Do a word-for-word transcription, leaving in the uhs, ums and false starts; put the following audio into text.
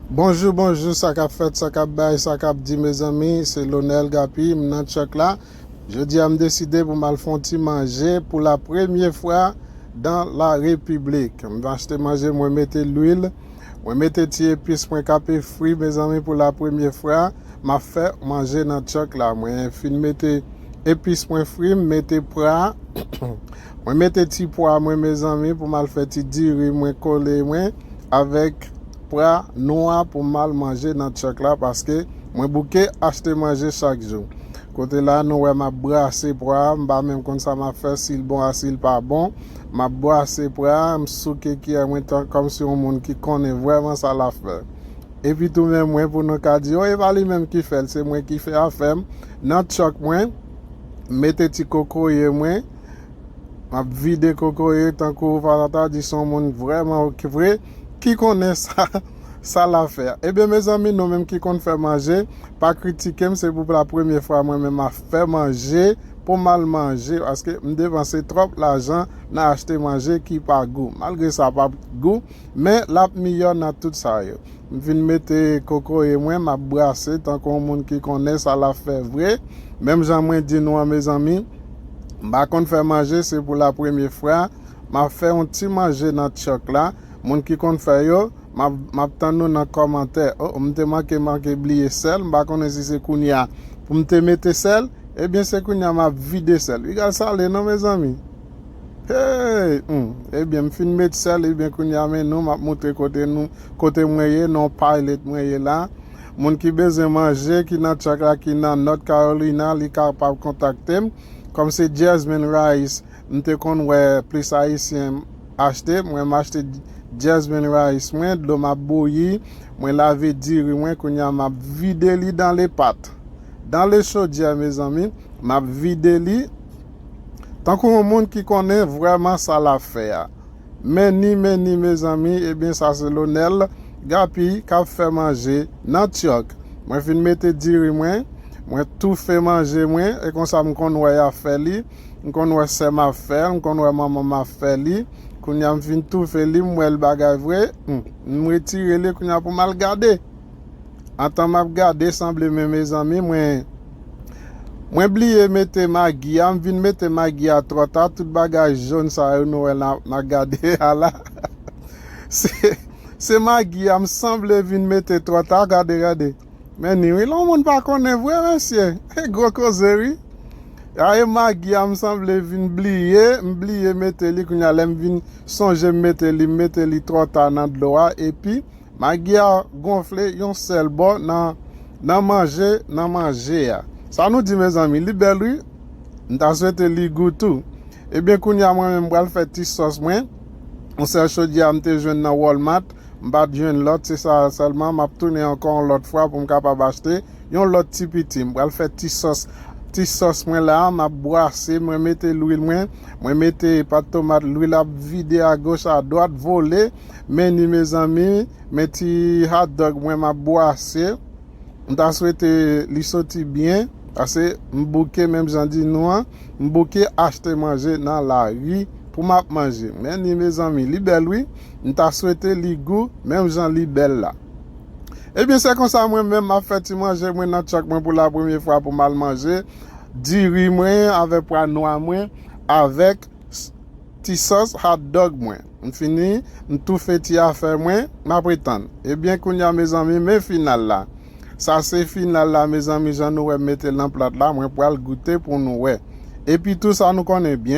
Bonjou, bonjou, sa k ap fèt, sa k ap bay, sa k ap di, mezanmi, se Lonel Gapi, m nan Chuck la. Jodi a, m deside pou m al fè yon ti manje pou la premye fwa dan la repiblik. M achte manje, mwen mete lwil, mwen mete ti epis mwen k ape fri, mezanmi, pou la premye fwa. M ap fè manje nan Chuck la. Mwen fin mete epis mwen fri, m mete pra. Mwen mete ti pwa mwen, mezanmi, pou m al fè ti diri mwen kole mwen avèk pra nwa pou m al manje nan Chuck la, paske mwen bouke achte manje chak jou. Kote la, nou wè m ap brase pwa a, m pa menm konn sa m ap fè, si l bon a, si l pa bon. M ap brase pwa a, m souke kiyè mwen tan, kòmsi yon moun ki konnen vrèman sa l ap fè. Epi tou, men mwen, pou nou ka di, o, e pa li menm ki fè l, se mwen ki fè afè m. Nan Chuck mwen, m mete ti kokoye mwen, m ap vide kokoye tankou, pa ta di, se yon moun vrèman ki vre, ki konnen sa, sa l ap fè a. Ebyen, mezanmi, nou menm ki konn fè manje, pa kritike m, se pou la premye fwa mwen menm ap fè manje pou m al manje, paske m depanse twòp lajan nan achte manje ki pa gou. Malgre sa pa gou, men l ap miyò nan tout sa yo. M vin mete kokoye mwen, m ap brase tankou yon moun ki konnen sa l ap fè vre. Menm jan mwen di nou an, mezanmi, m pa konn fè manje, se pou la premye fwa. M ap fè yon ti manje nan Chuck la. Moun ki konn fè yo, m ap, m ap tann nou nan kòmantè. O, m te manke, manke bliye sèl. M pa konnen si se kounye a pou m te mete sèl. Ebyen, se kounye a m ap vide sèl. Piga l sale, non, mezanmi? Hey! Hmm. Ebyen, m fin met sèl, ebyen, kounye a, men nou, m ap montre kote nou, kote mwen ye, nan pilot mwen ye la. Moun ki bezwen manje, ki nan Chuck la, ki nan North Carolina, li kapab kontakte m. Kòm se Jasmine Rice, m te konn wè plis Ayisyen achte, mwen m achte Jasmine Rice mwen, dlo m ap bouyi, mwen lave diri mwen, kounye a m ap vide li dan le pat. Dan le chodyè, mezanmi, m ap vide li. Tankou yon moun ki konnen vrèman sa l ap fè a. Men ni, men ni, mezanmi, ebyen, sa se Lonel Gapi k ap fè manje nan Chuck. Mwen fin mete diri mwen, mwen toufe manje mwen, e konsa m konn wè y ap fè li, m konn wè sè m ap fè l, m konn wè manman m ap fè li. Kounye a m fin toufe li, m wè l bagay vre, hmm, m retire li, kounye a pou m al gade. Antan m ap gade, sanble men, mezanmi, mwen, mwen bliye mete magi a, m vin mete magi a twò ta, tout bagay jòn sa yo nou wè la, n ap gade a la. Se, se magi a, m sanble vin mete twò ta, gade, gade. Men ni wi, lè yon moun pa konnen vre, mesye. E gwo koze, wi. A, e magi a, m sanble vin bliye, m bliye mete li, kounye a lè m vin sonje m mete li, m mete li twò ta nan dlo a, epi magi a gonfle yon sèl bò nan, nan manje, nan manje a. Sa nou di, mezanmi, li bèl, wi. M ta swete li gou tou. Ebyen, kounye a, mwen menm, m pral fè ti sòs mwen. Yon sèl chodyè a m te jwenn nan Walmart. M pa t jwenn lòt, se sa sèlman. M ap tounen ankò yon lòt fwa pou m kapab achte yon lòt ti piti. M pral fè ti sòs, ti sòs mwen la, m ap brase, mwen mete lwil mwen, mwen mete pat tomat, lwil ap vide agoch, adwat, vole. Men ni, mezanmi, men ti hot dog mwen, m ap brase. M ta swete li soti byen, paske m bouke, menm jan di nou an, m bouke achte manje nan lari pou m ap manje. Men ni, mezanmi, li bèl, wi. M ta swete li gou, menm jan li bèl la. Ebyen, se konsa mwen menm, m ap fè ti manje mwen nan Chuck mwen pou la premye fwa pou m al manje diri mwen avèk pwa nwa mwen, avèk s-, ti sòs hot dog mwen. M fini, m toufe ti afè mwen, m ap retann. Ebyen, kounye a, mezanmi, men final la. Sa se final la, mezanmi, jan nou wè m mete l nan plat la, mwen pral goute pou nou wè. Epi tou sa nou konnen byen.